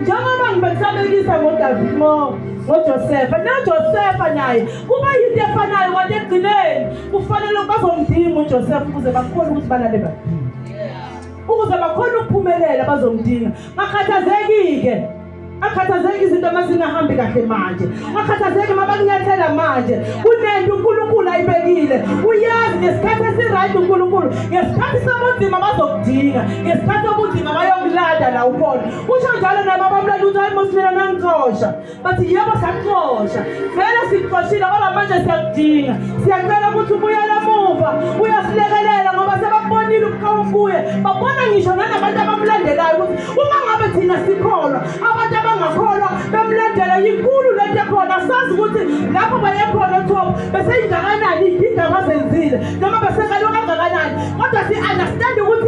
Njengoba ngibekusabekisa ngoDavid ngoJosefa, noJosefa naye kuba yinto efanayo, kanti ekugcineni kufanele bazomdinga uJosefa ukuze bakhone ukuthi balale badinga, ukuze bakhone ukuphumelela bazomdinga. Ngakhathazeki-ke, akhathazeki izinto uma zingahambi kahle manje, akhathazeki uma bakunyathela manje. Kunento uNkulunkulu ayibekile, uyazi ngesikhathi esiright uNkulunkulu. Ngesikhathi sobunzima bazokudinga, ngesikhathi sobunzima bayokulanda la ukhona. Usho njalo nabo abamlanda ukuthi hayi mos mina nangixosha. Bathi yebo, sakuxosha vele, sikuxoshile, kodwa manje siyakudinga, siyacela ukuthi ubuyele emuva uyasilekelela, ngoba sebakubonile ubuqhawe kuye. Babona ngisho nanabantu abamlandelayo ukuthi uma ngabe thina sikholwa, abantu abangakholwa bemlandela, yinkulu lento ekhona. Sazi ukuthi lapho baye khona top beseyingakanani, iy'gigaba azenzile noma besekalo kangakanani, kodwa si-understand ukuthi